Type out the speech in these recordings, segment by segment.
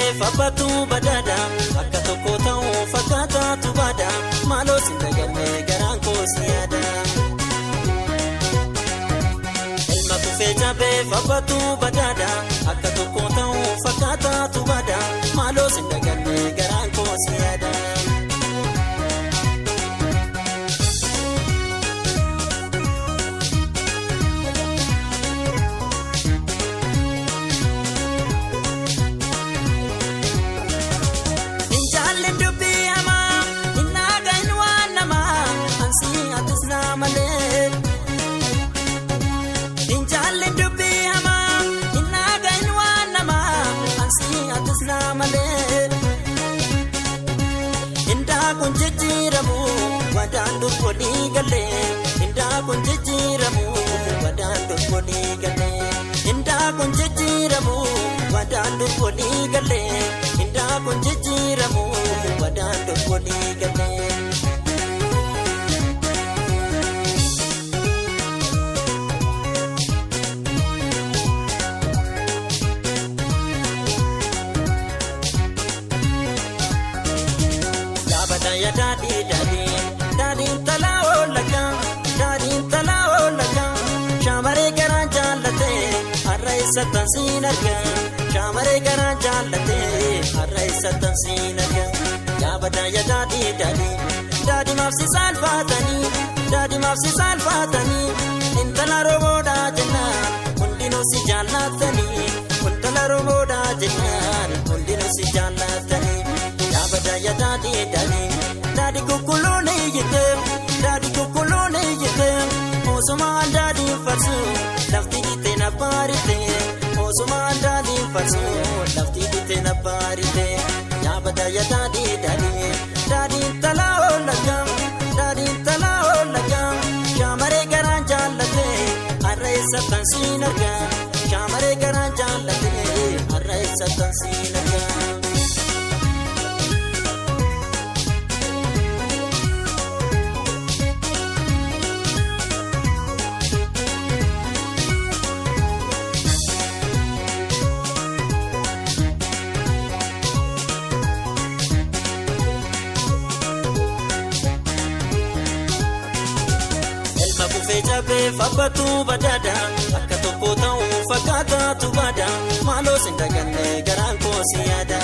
jabeef abbaatu badaadha akka tokko ta'uu fakkaataatu baadha maaloo si daganne garaan koo si yaada. Ilma kufee jabeef abbaatu badaadha akka tokko ta'uu fakkaataatu baadha maaloo si daganne garaan koo si yaada. Injaalli dubbii hamaa inni haga waan namaa ansii atis na malee. Injaalli dubbii hamaa inni haga waan namaa ansii atis na malee. Indaa kun jijjiiramu wadaan dur walii galee. Indaa kun jijjiiramu wadaan dur walii galee. Indaa kun jijjiiramu wadaan dur walii galee. Indaa kun jijjiiramu wadaan dur walii galee. Yaabata daadhii daadhii daadhiin talaa oolagaa daadhiin talaa oolagaa shaamaree garaan jaallatee har'a isa tansiin argaa shaamaree garaan jaallatee har'a isa tansiin argaa yaabata daadhii daadhii daadhii maafsi saalfaatanii daadhii maafsi saalfaatanii intala roboodhaa jennaan hundinuu si jaallatanii intala roboodhaa jennaan hundinuu si jaallatanii. Yaabata daadhii daadhii daadhii kukuluun iyyite daadhii kukuluun iyyite moosumaan daadhiin farsu lafti dhiite na baarite moosumaan daadhiin farsu lafti dhiite na baarite yaabata daadhii daadhii daadhiin talaa oolagaa daadhiin talaa oolagaa shaamaree garaan jaallate har'a eessa tansiin argaa shaamaree garaan jaallate har'a eessa tansiin argaa. Elma kufee jabeef abbaatu badaadha akka tokko ta'uu fakkaataatu baadha maaloo si daganne garaan koo si yaada.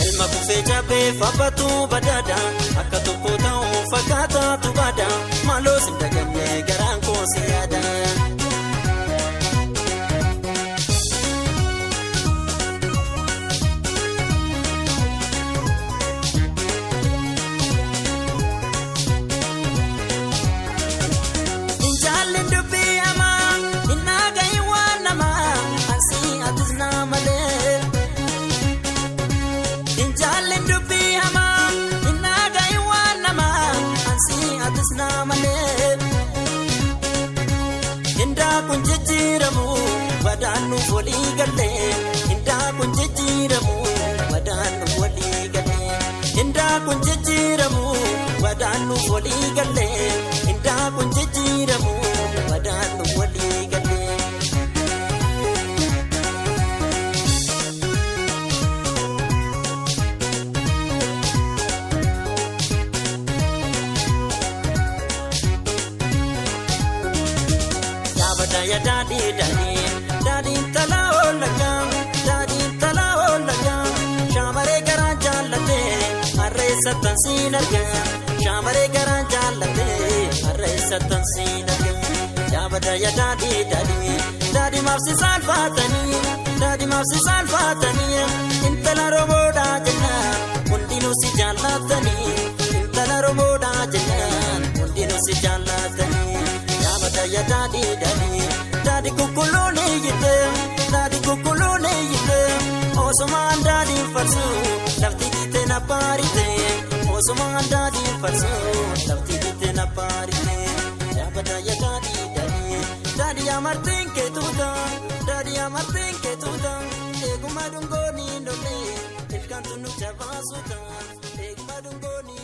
Elma kufee jabeef abbaatu badaadha akka tokko ta'uu fakkaataatu baadha maaloo si daganne garaan koo si yaada. Injaalli dubbii hamaa inni haga waan namaa ansii atis na malee. Injaalli dubbii hamaa inni haga waan namaa ansii atis na malee. Indaa kun jijjiiramu badaan nuuf walii galee. Indaa kun jijjiiramu badaan nuuf walii galee. Indaa kun jijjiiramu badaan nuuf walii galee. Indaa kun jijjiiramu badaan nuuf walii galee. Yaabata daadhii daadhii daadhiin talaa oolagaa daadhiin talaa oolagaa shaamaree garaan jaallatee har'a eessa tansiin argaa shaamaree garaan jaallatee har'a eessa tansiin argaa yaabata daadhii daadhii daadhii maafsi saalfaatanii daadhii maafsi saalfaatanii intala roboodhaa jennaan hundinuu si jaallatanii intala roboodhaa jennaan hundinuu si jaallatanii. Yaabata daadhii daadhii daadhii kukuluun iyyite daadhii kukuluun iyyite moosumaan daadhiin farsu lafti dhiite na baarite moosumaan daadhiin farsu lafti dhiite na baarite yaabata daadhii daadhii daadhii amartiin keetuuta daadhii amartiin keetuuta eeguma dungooni lolee ilkaan tunu jabaasuuta eeguma dungooni.